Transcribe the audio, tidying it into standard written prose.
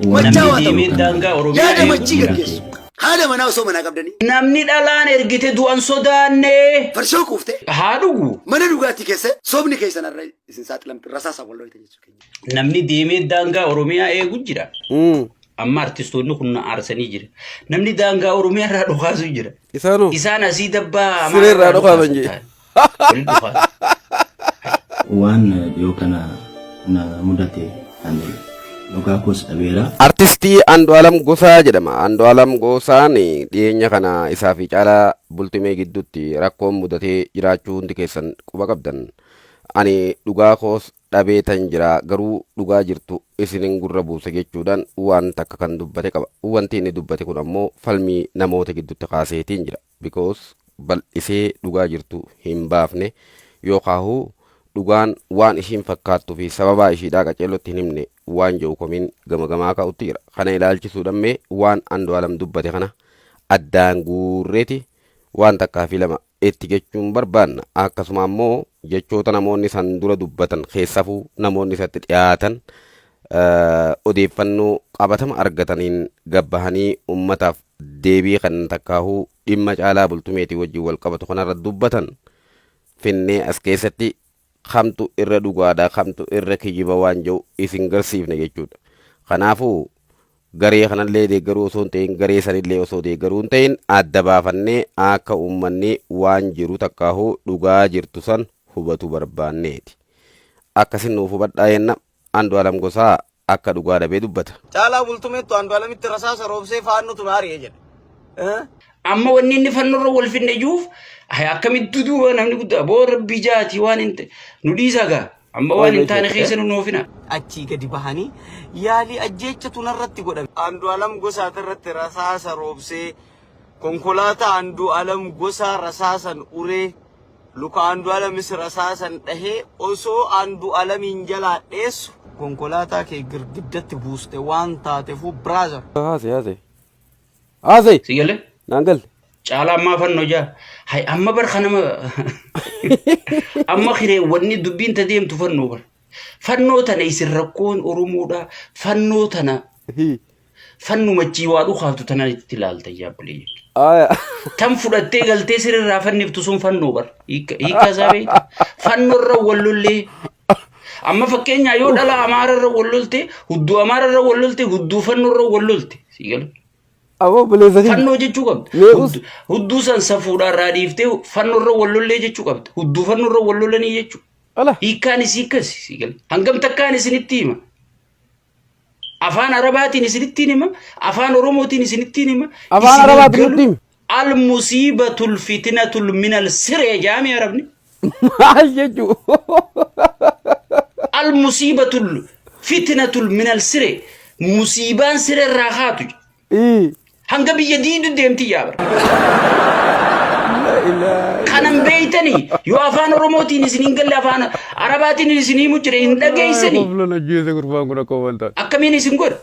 Namni Machaawaa ta'u. deemee daangaa Oromiyaa Yaada eegu machii jira. gaggeessu. Haadha manaa osoo manaa qabdanii. Namni dhalaan ergite du'an sodaanne. Farshoo kuuftee Haa dhugu. mana dhugaatii keessa sobni keessan irra isin saaxilamtu rasaasa wal dhoyte jechuu keenya. Namni deemee daangaa Oromiyaa eegu jira. Amma artistoonni kun na aarsanii jira. Namni daangaa Oromiyaa irraa dhukaasu jira. Isaanoo Isaan asii dabbaa siree irraa Amaaraa irraa dhukaasan dhukaasan jee. ta'an. Waliin dhukaasan. Waan dhiyoo kana na mudate ani dhugaa koos dhabeera. Artistii Andu'aalam Gosaa jedhama. Andu'aalam Gosaan dhiyeenya kana isaa fi Caalaa Bultumee gidduutti rakkoon mudatee jiraachuu hundi keessan quba qabdan. Ani dhugaa koos dhabeetan jira garuu dhugaa jirtu isinin gurra buusa jechuudhaan waan takka kan dubbate qaba. Wanti inni dubbate kun ammoo falmii namoota gidduutti kaaseetiin jira. Because bal'isee dhugaa jirtu hin baafne yookaahuu dhugaan waan ishiin fakkaattu fi sababaa ishiidhaa qaceellotti hin himne waan jedhu komiin gama gamaa ka'utti jira. Kana ilaalchisuudhaan mee waan Andu'aalam dubbate kana addaan guurreeti waan takkaa fi lama itti jechuun barbaanna. Akkasuma ammoo jechoota namoonni san dura dubbatan keessafuu namoonni isatti dhiyaatan odeeffannoo qabatama argataniin gabbahanii ummataaf deebii kan takkaahuu dhimma Caalaa Bultumeetii wajjin wal qabatu kanarra dubbatan finnee as keessatti kamtu irra dhugaadha kamtu irra kijiba waan jedhu isin garsiifna jechuudha. Kanaafuu garee kanallee deeggaruu osoo hin ta'in garee sanillee osoo deeggaruu hin ta'in adda baafannee akka uummanni waan jiru takkaahuu dhugaa jirtu san hubatu barbaanneeti. Akkasin nuuf hubadhaa jenna. Andu'aalam Gosaa akka dhugaa dhabee dubbata. Caalaa Bultumeettu Andu'aalamitti rasaasa roobsee faannutu na ari'e jedhe. Amma wanni inni fannorra wal finne juuf akkamitti duuba namni guddaa boo rabbii jaati waan hin nu dhiisaa gaa amma waan hin taane keessa nu noofina. Achii gadi bahanii yaalii ajjeechatu narratti godhame. Andu'aalam Gosaati irratti rasaasa roobsee konkolaataa Andu'aalam Gosaa rasaasan uree Luka Andu'alamis rasaasan dhahee osoo Andu'alamiin jalaa dheessu konkolaataa kee girgiddatti buuste waan taatefuu brother. Haase haase. Haase. Si galee? Naan galle. Caalaa ammaa fannoo jaa. Hay amma bar kanama amma hiree wanni dubbiin ta deemtu fannoo bar. Fannoo tana isin rakkoon Oromoodha. Fannoo tana Hii. Fannumachii waa dhukaaftu tana itti ilaalta yaabbilee. Aya. Tan fudhattee galtee sirrirraa fanniftu sun fannoo bar. Hiika hiika isaa beekta. Fannoorra wal lollee. Amma fakkeenyaa yoo dhala Amaararra wal lolte, hudduu Amaararra wal lolte, hudduu fannoorra wal lolte. Sii gala. Aboo obboleessa kiyya. Fannoo jechuu qabda. Mee us. Hudduu san safuudhaa irraa dhiiftee fannoorra wal lollee jechuu qabda. Hudduu fannoorra wal lolanii jechuu. Ala. Hiikkaan isii akkasi. Sii gala. Hangam takkaan isinitti hima. Afaan Arabaatiin isinittiin hima, afaan Oromootiin isinittiin hima. Afaan Isinii Arabaatiin galu nutti himi. Al musiibatul fitinatul minal siree jaami Arabni. Maal jechuu? Al musiibatul fitinatul minal siree. Musiibaan siree irraa haatu. Ii. Hanga biyya diidu deemti yaa bara. La ilaha Kanan beeytanii yoo afaan Oromootiin isin hin galle afaan Arabaatiin isin himu jire hin dhageessanii. Koflan ajjeese gurbaan kun akka waan taate. Akkamiin isin godha?